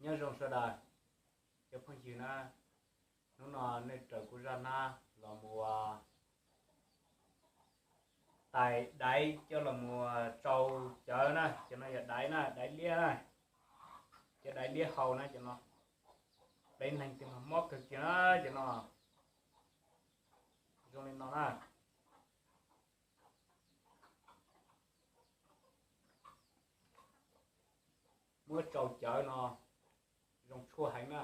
Nyob zoo sawv daws cov phooj ywg na, hnub no nej raws kuv zaj hnab los mus tais daiv coj los mus tsau cawv na. Cov no yog daiv na, daiv liab na, cov daiv liab hau na cov no. Plev neeg twg mas mob kawg kiag na cov no. Zoo li no na. Muab tsau cawv no zoo tshuaj heev na.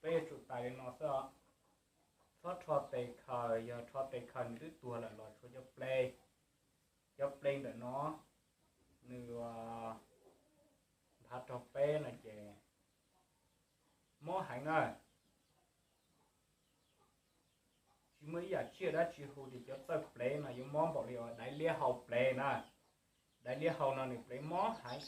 Peb yuav tsum tais li no xwb os. Txhob rho tes khaws, yog rho tes khaws nws twb tuag lawm los tshuav cov ple, cov ple ntawm no nws nthav raug peb no ces mob heev na. Tsis muaj ib yam tsiaj dab tsi hu tias cov txawj plev no yuav mob npaum li uas daiv liab hau plev na. Daiv liab hau no nws plev mob heev.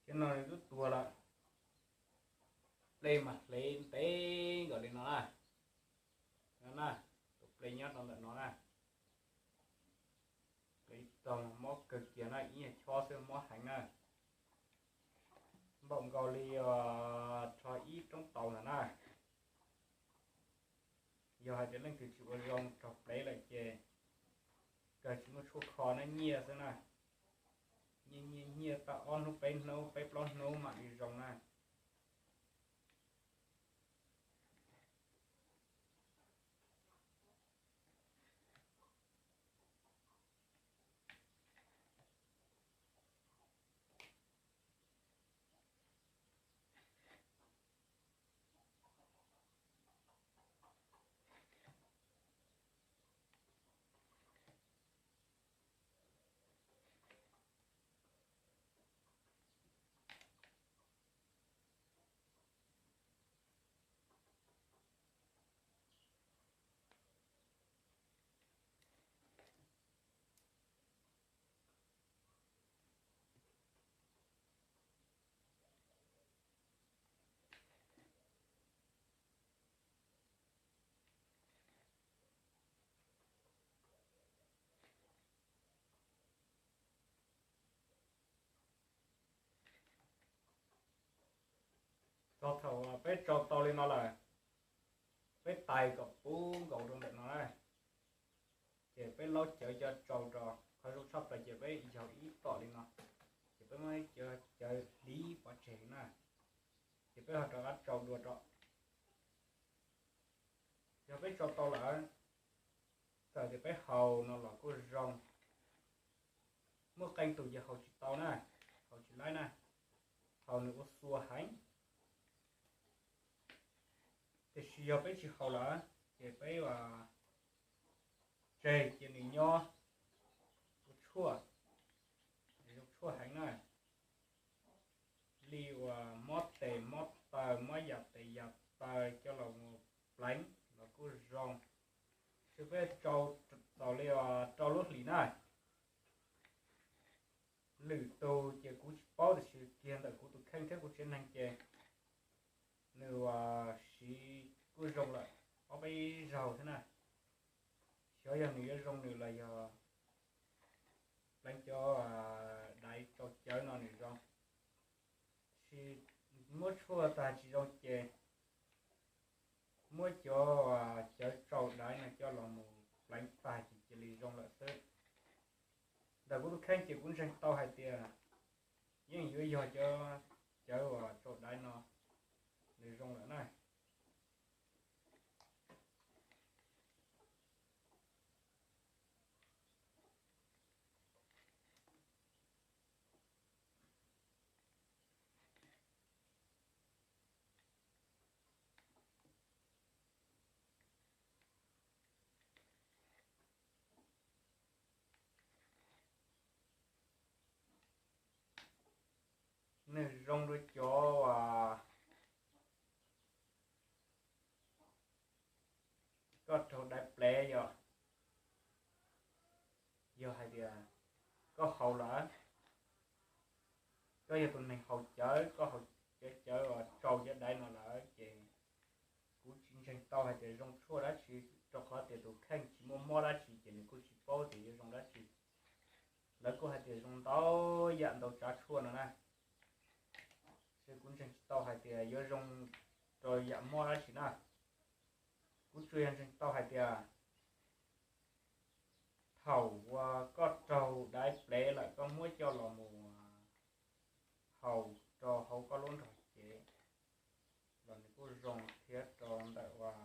Cov no twb tuag lawm, ple mas hle ntev nkaus li no na. No na, tus ple nyob rau ntawm no na. Ple tog mob kawg kiag na, ib nyuag chob xwb mob heev na. Npaum nkaus li rho ib roob taus ntawm na. Yog hais tias leej twg tsis ua zoo raug plev lawm ces kawg tsis muaj tshuaj kho na, nyiaj xwb na. Nyiaj nyiaj nyiaj tau ob hnub peb hnub peb plaub hnub mam li zoo na. Txog thaum peb tsau tau li no lawm, peb tais kom puv nkaus rau ntawm no na, ces peb laub cawv cov tsau rau. Qhov zoo tshaj plaws ces peb yaug ib tom li no, ces peb muab cov cawv hliv pov tseg na, ces peb ho rov qab tsau dua rau. Yog peb tsau tau lawm, txawm tias peb haus no los kuj zoo. Muaj qee tus ces haus tsis tau na, haus tsis laib na, haus nws ua xua heev. Tiam sis yog peb tsis haus lawm ces peb ua tseg cia nws nyob ua tshuaj, zoo tshuaj heev na. Li uas mob tes mob taw, mob yam tes yam taw coj los pleev los kuj zoo. Ces peb tsau txaus li rau lub hlis na. Lwm tus ces kuv tsis paub, tiam sis kiag ntawm kuv tus kheej thiab kuv tsev neeg ces nws siv kuj zoo lawm ob peb zaug thiab na. Xyov yog nws yuav zoo nws los yog pleev cov daiv tsau cawv no nws zoo. Sis muab tshuaj tag tsis zoo ces muab cov cawv tsau daiv no coj los mus pleev tag ces cia li zoo lawm xwb. Ntawm kuv tus kheej ces kuv ntseeg tau hais tias yeej yuav yog cov cawv uas tsau daiv no nws zoo lawm na. Zoo rau cov uas koj raug daiv plev yom, yog hais tias koj haus lawm, koj yog tus neeg haus cawv, koj haus cov cawv uas tsau cov daiv no lawm ces kuv tsis ntseeg tau hais tias zoo tshuaj dab tsi, rau qhov tias tus kheej tsis muaj mob dab tsi ces nws kuj tsis paub tias yuav zoo dab tsi. Lawv kuj hais tias zoo ntau yam ntau tsav tshuaj no na, tiam sis kuv ntseeg tsis tau hais tias yuav zoo rau yam mob dab tsi na. Kuv tsuas yog ntseeg tau hais tias thaum uas koj raug daiv plev lawm koj muab coj los mus haus rau hauv koj lub nrog cev los nws kuj zoo thiab rau ntawm uas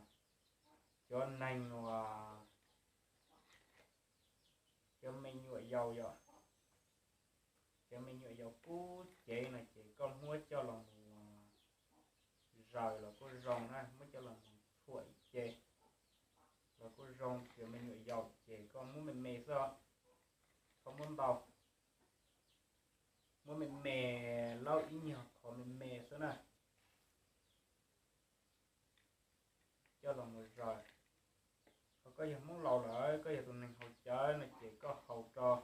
cov neeg uas cov me nyuam yaus yom, cov me nyuam yaus kub cev no ces koj muab coj los mus zaws los kuj zoo na, muab coj los mus txhuam ib ce los kuj zoo, tiam sis me nyuam yaus ces koj muab me me xwb, txhob muab ntau, muab me me, laub ib nyuag qhov me me xwb na, coj los mus zaws. Ho koj yog Hmoob laus lawm, koj yog tus neeg haus cawv no ces koj haus rau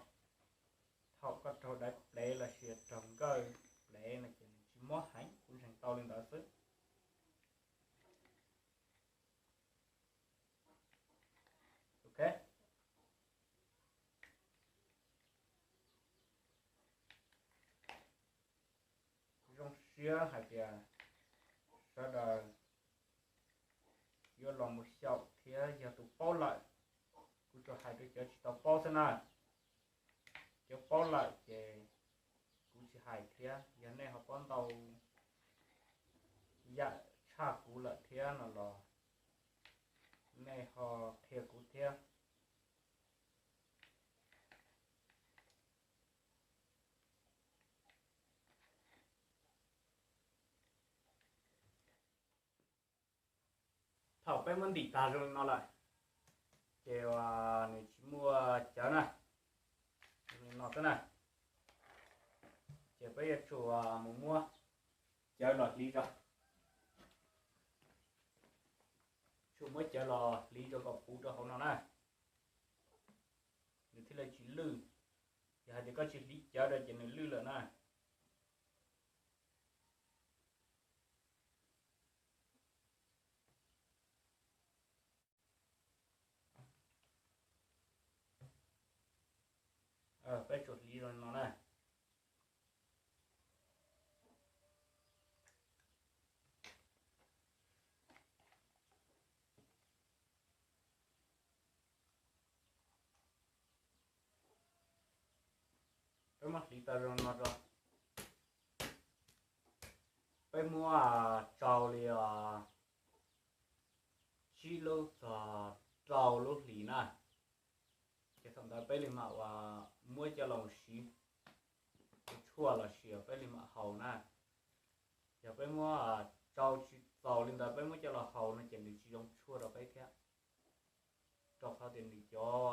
thaum koj raug daiv plev los sis raug nkawj plev no ces nws tsis mob heev, kuv ntseeg tau li ntawd xwb. Ok, zoo siab hais tias sawv daws yuav los mus xyaum thiab yog tus paub lawm, kuv tsuas hais rau cov tsis tau paub xwb na. Cov paub lawm ces kuv tsis hais thiab, yog nej ho paub ntau yam tshaj kuv lawm thiab no los nej ho qhia kuv thiab. Thaum peb muab ntim tag zoo li no lawm ces nws tsis muaj cawv na, zoo li no xwb na, ces peb yuav tsum mus muab cawv los hliv rau, tsum muab cawv los hliv rau kom puv rau hauv no na, nws thiaj li tsis lwj. Yog hais tias koj tsis hliv cawv rau ces nws lwj lawm na. Peb tsum hliv zoo no na. Peb muab hliv tau zoo no rau, peb muab tsau li tsib lub txog rau lub hlis na, ces thaum ntawd peb li mam ua muab coj los siv ua tshuaj los sis peb li mam haus na. Yog peb muab tsau tsis txaus li ntawd peb muab coj los haus no ces nws tsis zoo tshuaj rau peb thiab, rau qhov tias nws cov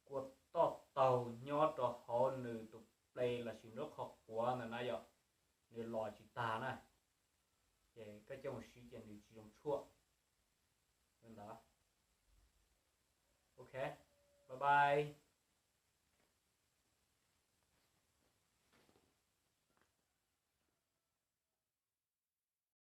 kua toj taug nyob rau hauv nws tus ple los sis nraub qhov quav ntawd na yom, nws los tsis tag na, ces koj coj mus siv ces nws tsis zoo tshuaj li ntawd. Ok, bye bye.